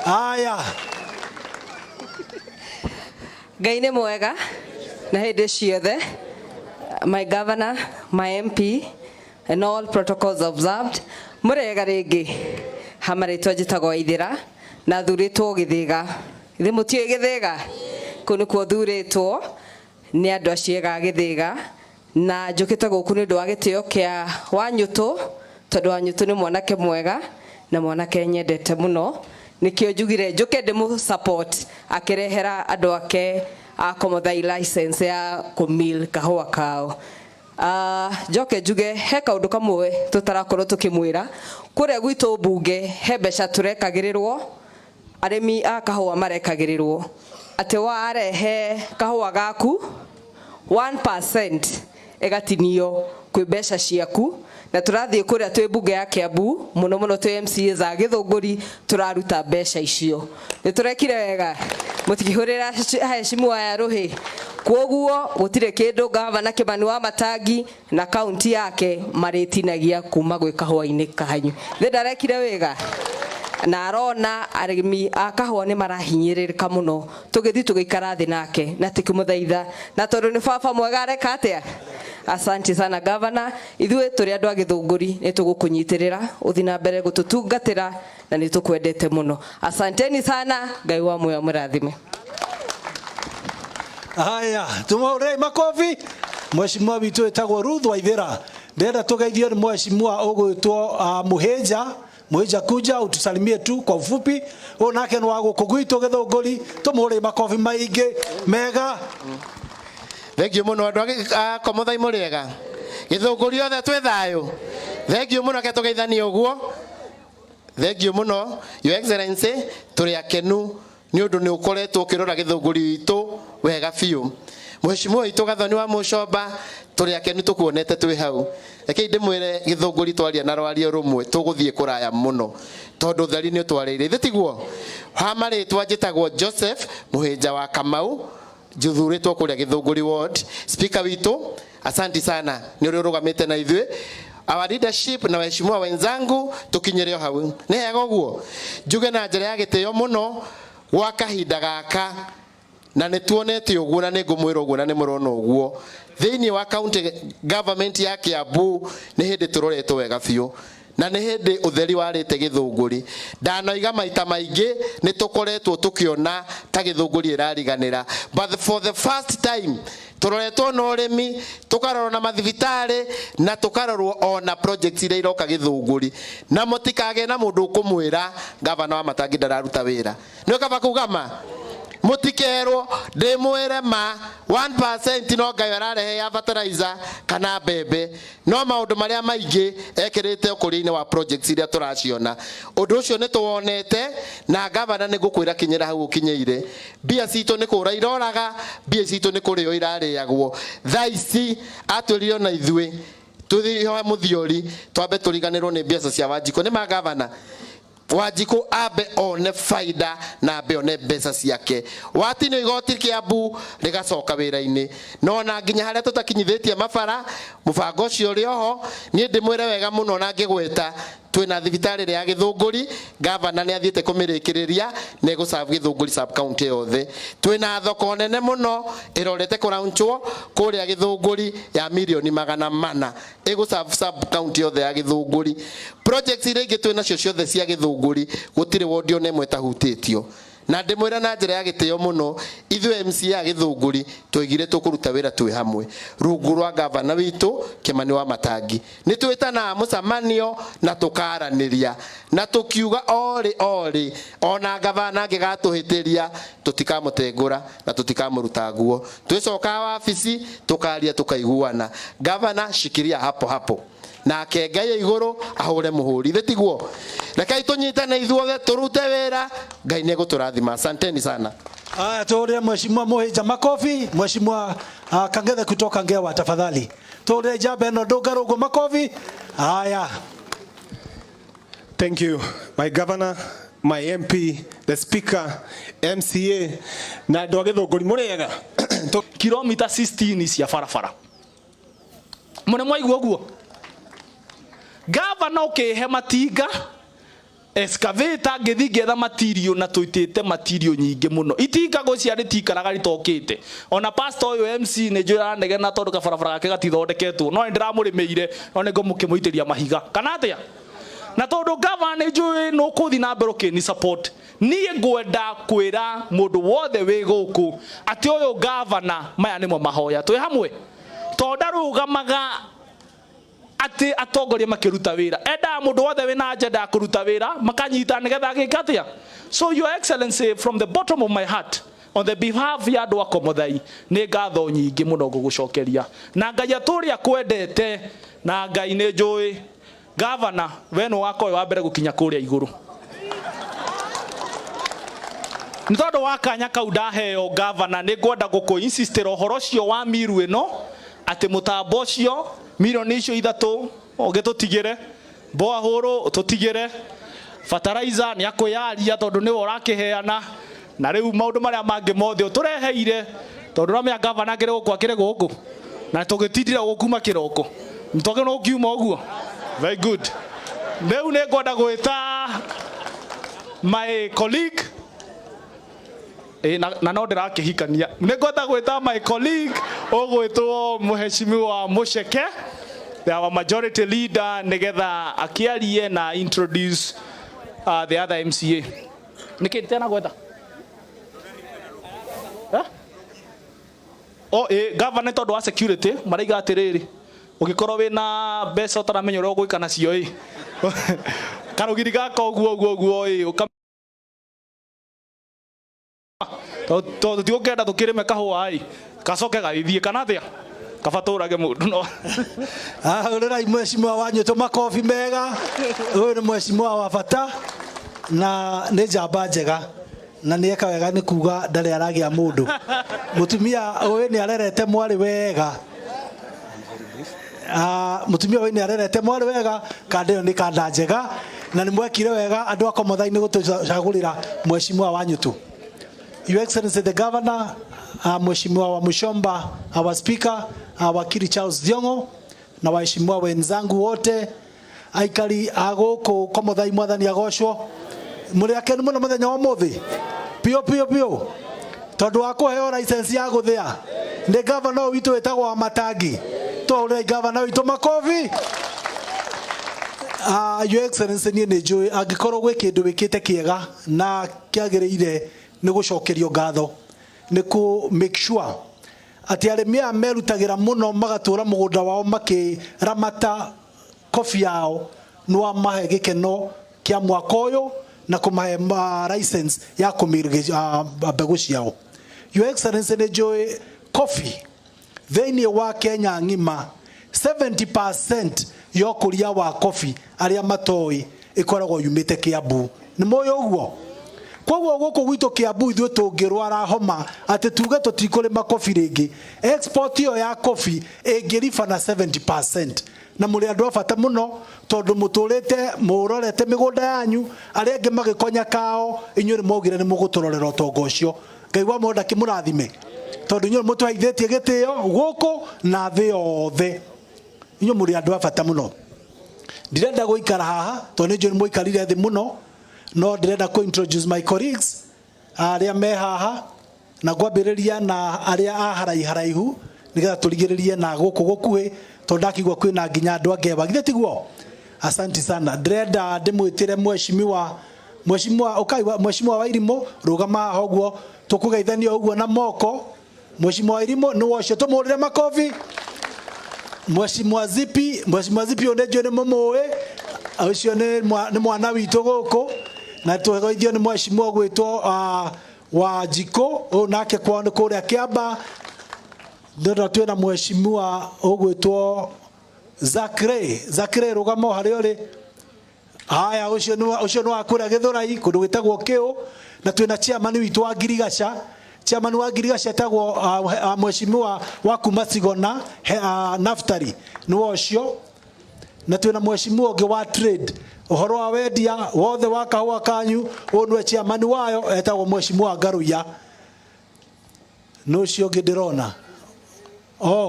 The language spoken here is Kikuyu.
Haya. Ngai nĩ mwega na hĩndĩ ciothe. My governor, my MP and all protocols observed. Mũrĩega rĩngĩ. Ha marĩtwa njĩtagwo Ithĩra na thurĩtwo Gĩthĩga. Githĩ mũtiũĩ Gĩthĩga? Kũu nĩkuo thurĩtwo nĩ andũ acio ega a Gĩthĩga na njũkĩte gũkũ nĩ ũndũ wa gĩtĩo kĩa Wanyũtũ, tondũ Wanyũtũ nĩ mwanake mwega na mwanake nyendete mũno, nĩkĩo njugire njũke ndĩmũ support akĩrehera andũ ake a Komothai license ya kũmill kahũa kao. Njoke njuge he kaũndũ kamwe tũtarakorwo tũkĩmwĩra kũrĩa gwitũ mbunge, he mbeca tũrekagĩrĩrwo, arĩmi a kahũa marekagĩrĩrwo atĩ warehe kahũa gaku 1% ĩgatinio kwĩ mbeca ciaku, na tũrathiĩ kũrĩa twĩ mbunge ya Kiambu mũno mũno, twĩ MCAs a Gĩthũngũri, tũraruta mbeca icio. Nĩ tũrekire wega, mũtikĩhũrĩra heshimu aya rũhĩ. Kwoguo gũtirĩ kĩndũ gavana Kĩmani wa Matangi na kaunti yake marĩtinagia kuma gwĩ kahũa-inĩ kanyu. Nĩ ndarekire wega na arona arĩmi a kahũa nĩ marahinyĩrĩrĩka mũno, tũgĩthiĩ tũgĩikara thĩ nake na tũkĩmũthaitha, na tondũ nĩ baba mwega areka atĩa. Asante sana, governor. Ithuĩ tũrĩ andũ a Gĩthũngũri nĩ tũgũkũnyitĩrĩra ũthiĩ na mbere gũtũtungatĩra na nĩ tũkwendete mũno. Asanteni sana, Ngai wa muoyo amũrathime. Haya, tumũhũrĩrei makobi. Mheshimiwa witũ wĩtagwo Ruth Waithera. Ndĩrenda tũgeithio nĩ mheshimiwa ũgwĩtwo Mũhĩnja. Mũhĩnja, kuja utusalimie tu kwa ufupi. Ũyũ nake nĩ wa gũkũ gwitũ Gĩthũngũri. Tũmũhũrĩre makobi maingĩ mega. Thank you mũno, andũ a Komothai, mũrĩega? Gĩthũngũri othe twĩ thayũ? Thank you mũno, ke tũgeithanie ũguo. Thank you mũno, Your Excellency, tũrĩ akenu nĩ ũndũ nĩ ũkoretwo ũkĩrora Gĩthũngũri witũ wega biũ. Mheshimiwa witũ Gathoni wa Mũcomba, tũrĩ akenu tũkuonete twĩ hau. Rekei ndĩmwĩre, Gĩthũngũri twaria na rwario rũmwe tũgũthiĩ kũraya mũno, tondũ theri nĩ ũtwarĩire ithe tiguo. Ha marĩtwa njĩtagwo Joseph Mũhĩnja wa Kamau, njuthurĩtwo kũrĩa Gĩthũngũri ward. Speaker witũ, asanti sana nĩ ũrĩa ũrũgamĩte na ithuĩ, our leadership na waheshimiwa wenzangu, tũkinyĩre o hau. Nĩ hega ũguo njuge na njĩra ya gĩtĩo mũno gwa kahinda gaka, na nĩ tuonete ũguo na nĩ ngũmwĩra ũguo na nĩ mũrona ũguo thĩinĩ wa county government ya Kiambu nĩ hĩndĩ tũroretwo wega biũ na nĩ hĩndĩ ũtheri warĩte Gĩthũngũri. Ndanoiga maita maingĩ nĩ tũkoretwo tũkĩona ta Gĩthũngũri ĩrariganĩra, but for the first time tũroretwo na ũrĩmi, tũkarorwo na mathibitarĩ, na tũkarorwo ona projects iria iroka Gĩthũngũri. Na mũtikagĩe na mũndũ ũkũmwĩra gavana wa Matangi ndararuta wĩra. Nĩ kaba kuga ma mũtikerwo, ndĩmwĩre ma 1% no Ngai ararehe ya fertilizer kana mbembe, no maũndũ marĩa maingĩ ekĩrĩte ũkũria-inĩ wa projects iria tũraciona. Ũndũ ũcio nĩ tũwonete, na gavana nĩ ngũkwĩra kinyĩra hau ũkinyĩire. Mbia citũ nĩ kũra iroraga, mbia citũ nĩ kũrĩo irarĩagwo. Thaa ici atwĩrire ona ithuĩ tũthiĩ mũthiori twambe tũriganĩrwo nĩ mbeca cia Wanjikũ. Nĩ ma gavana Wanjikũ ambe one faida na ambe one mbeca ciake. Watinio igoti Kiambu rĩgacoka wĩra-inĩ, no na nginya harĩa tũtakinyithĩtie mabara, mũbango ũcio ũrĩ oho. Niĩ ndĩmwĩre wega mũno na ngĩgweta twĩna thibitarĩ ĩrĩa ya Gĩthũngũri, gavana nĩ athiĩte kũmĩrĩkĩrĩria na ĩgũserve Gĩthũngũri sub county yothe. Twĩna thoko nene mũno ĩrorete kũraunchwo kũrĩa Gĩthũngũri ya mirioni 400, ĩgũserve sub county yothe ya Gĩthũngũri. Projects iria ingĩ twĩ nacio ciothe cia Gĩthũngũri, gũtirĩ wondi ona ĩmwe ĩtahutĩtio. Na ndĩmwĩre na njĩra ya gĩtĩo mũno, ithuĩ MCA a Gĩthũngũri twoigire tũkũruta wĩra twĩ hamwe rungu rwa gavana witũ Kĩmani wa Matangi. Nĩ twĩtanaga mũcemanio na tũkaranĩria na tũkiuga orĩ orĩ ona gavana angĩgatũhĩtĩria tũtikamũtengũra na tũtikamũruta nguo. Twĩcokaga wabici, tũkaria, tũkaiguana. Gavana, shikilia hapo hapo, nake Ngai igũrũ ahũre mũhũri. Ithe tiguo? Rekei tũnyitane ithuothe tũrute wĩra, Ngai nĩ egũtũrathima. Asanteni sana. Haya, tuulie Mheshimiwa Muhija makofi. Mheshimiwa Kangethe kutoka Ngewa, tafadhali. Tuulie jambe eno ndungarugu makofi. Haya. Thank you, my governor, my MP, the speaker, MCA, na andũ a Gĩthũngũri, mũrĩega? Kilomita 16 cia barabara, mũne mwaigua ũguo, gavana ũkĩhe matinga. Excavator ngĩthiĩ ngĩetha material na tũitĩte material nyingĩ mũno. Itinga ngwĩciria rĩtikaraga rĩtokĩte. Ona pastor ũyũ MC nĩ njũĩ aranegena tondũ kabarabara gake gatithondeketwo, no nĩ ndĩramũrĩmĩire, no nĩ ngũmũkĩmũitĩria mahiga kana atĩa. Na tondũ gavana nĩ njũĩ nĩ ũkũthiĩ na mbere ũkĩni support, niĩ ngwenda kwĩra mũndũ wothe wĩ gũkũ atĩ ũyũ gavana maya nĩmo mahoya twĩ hamwe, tondũ ndarũgamaga atĩ atongoria makĩruta wĩra, endaga mũndũ wothe wĩna agenda ya kũruta wĩra makanyita nĩgetha agĩka atĩa. So Your Excellency, from the bottom of my heart, on the behalf ya andũ a Komothai, nĩ ngatho nyingĩ mũno ngũgũcokeria, na Ngai atũrĩa kwendete, na Ngai nĩ njũĩ gavana we nĩ ũgakorwo wĩ wa mbere gũkinya kũrĩa igũrũ. Nĩ tondũ wa kanya kau ndaheo gavana, nĩ ngwenda gũkũ insistĩra ũhoro ũcio wa miru ĩno, atĩ mũtambo ũcio milioni icio 3 ũgĩtũtigĩre, borehole ũtũtigĩre, fertilizer nĩ akwĩyaria tondũ nĩwe ũrakĩheana, na rĩu maũndũ marĩa mangĩ mothe ũtũreheire, tondũ ũramenya gavana akĩrĩ gũkũ, akĩrĩ gũkũ na tũgĩtindire gũkũ kuma kĩroko nĩtwagĩrĩirwo nĩ gũkiuma ũguo. Very good. Rĩu nĩ ngwenda gwĩta my colleague. Na no ndĩrakĩhikania, nĩ ngwenda gwĩta my colleague ũgwĩtwo Mheshimiwa Mucheke, our majority leader, nĩgetha akĩarie na introduce the other MCA. Nĩkĩ tena gwetha? Eh? Oh, governor tondũ wa security maraiga atĩrĩrĩ, ũngĩkorwo wĩna mbeca ũtaramenya ũrĩa ũgwĩka nacio ĩ, karũgiri gaka ũguo ũguo ũguo ĩ, tondũ tũtigũkĩenda tũkĩrĩme kahũa ĩ, gacoke gagĩthiĩ kana atĩa, kaba tũrage mũndũ no. Hũrĩrai mheshimiwa wanyu tũmakobi mega. Ũyũ nĩ mheshimiwa wa bata na nĩ njamba njega, na nĩ eka wega nĩ kuga ndarĩ aragĩa mũndũ. Mũtumia ũyũ nĩ arerete mwarĩ wega. Mũtumia ũyũ nĩ arerete mwarĩ wega, kanda ĩyo nĩ kanda njega, na nĩ mwekire wega andũ a Komothai nĩ gũtũcagũrĩra mheshimiwa wanyu tu. Your Excellency the Governor, Mheshimiwa wa Mushomba, our Speaker, Wakili Charles Thiongo, na waheshimiwa wenzangu wote, aikari a gũkũ Komothai, mwathani agocwo. Mũrĩ akenu mũno mũthenya wa ũmũthĩ pio pio pio, tondũ wa kũheo license ya gũthĩa nĩ gavana ũyũ witũ wĩtagwo wa Matangi. Tũhũrĩre gavana witũ makobi. Your Excellency, niĩ nĩ njũĩ angĩkorwo gwĩ kĩndũ wĩkĩte kĩega na kĩagĩrĩire nĩ gũcokerio ngatho, nĩ kũ make sure atĩ arĩmi aya merutagĩra mũno magatũra mũgũnda wao makĩramata kobi yao, nĩ wamahe gĩkeno kĩa mwaka ũyũ na kũmahe license ya kũmĩrĩga mbegũ ciao. Your Excellency, nĩ njũĩ kobi thĩinĩ wa Kenya ng'ima 70% ya ũkũria wa kobi, arĩa matoĩ, ĩkoragwo yumĩte Kiambu. Nĩ mũĩ ũguo? Koguo gũkũ gwitũ Kiambu ithuĩ tũngĩrwara homa atĩ tuge tũtikũrĩma kobi rĩngĩ, export ĩyo ya kobi ĩngĩriba na 70%. Na mũrĩ andũ a bata mũno tondũ mũtũrĩte mũrorete mĩgũnda yanyu, arĩa angĩ magĩkonya kao, inyuĩ nĩ mwaugire nĩ mũgũtũrorera ũtonga ũcio. Ngai wa mwenda kĩmũrathime tondũ inyuĩ nĩ mũtũheithĩtie gĩtĩo gũkũ na thĩ yothe. Inyuĩ mũrĩ andũ a bata mũno. Ndirenda gũikara haha tondũ nĩ njũĩ nĩ mũikarire thĩ mũno, no ndĩrenda kũ introduce my colleagues arĩa me haha, na ngwambĩrĩria na arĩa a haraiharaihu nĩgetha tũrigĩrĩrie na gũkũ gũkuhĩ, tondũ ndakigua kwĩna nginya andũ angĩ eba, githĩ tiguo? Asanti sana. Ndĩrenda ndĩmwĩtĩre mheshimiwa, mheshimiwa ũkai, mheshimiwa Wairimũ, rũgama haha ũguo tũkũgeithania ũguo na moko. Mheshimiwa Wairimũ nĩ wocio, tũmũhũrĩre makobi. Mheshimiwa Zipi, Mheshimiwa Zipi ũyũ nĩ njũĩ nĩ mũmũĩ, ũcio nĩ mwana witũ gũkũ, na tũgeithio nĩ mheshimiwa ũgwĩtwo wa Njikũ, ũyũ nake kwao nĩ kũrĩa Kĩamba. Ndĩrona twĩna mheshimiwa ũgwĩtwo Zakre, Zakre rũgama o harĩa ũrĩ. Haya, ũcio nĩ wa kũrĩa Gĩthũrai kũndũ gwĩtagwo Kĩũ, na twĩna chairman witũ wa Ngirigaca. Chairman wa Ngirigaca etagwo mheshimiwa wa kuma Sigona, Naftali nĩ ũcio, na twĩna mheshimiwa ũngĩ wa trade, ũhoro wa wendia wothe wa kahũa kanyu, ũyũ nĩwe chairman wayo, etagwo mheshimiwa Ngaruiya. Nĩ ũcio ũngĩ ndĩrona. Oh.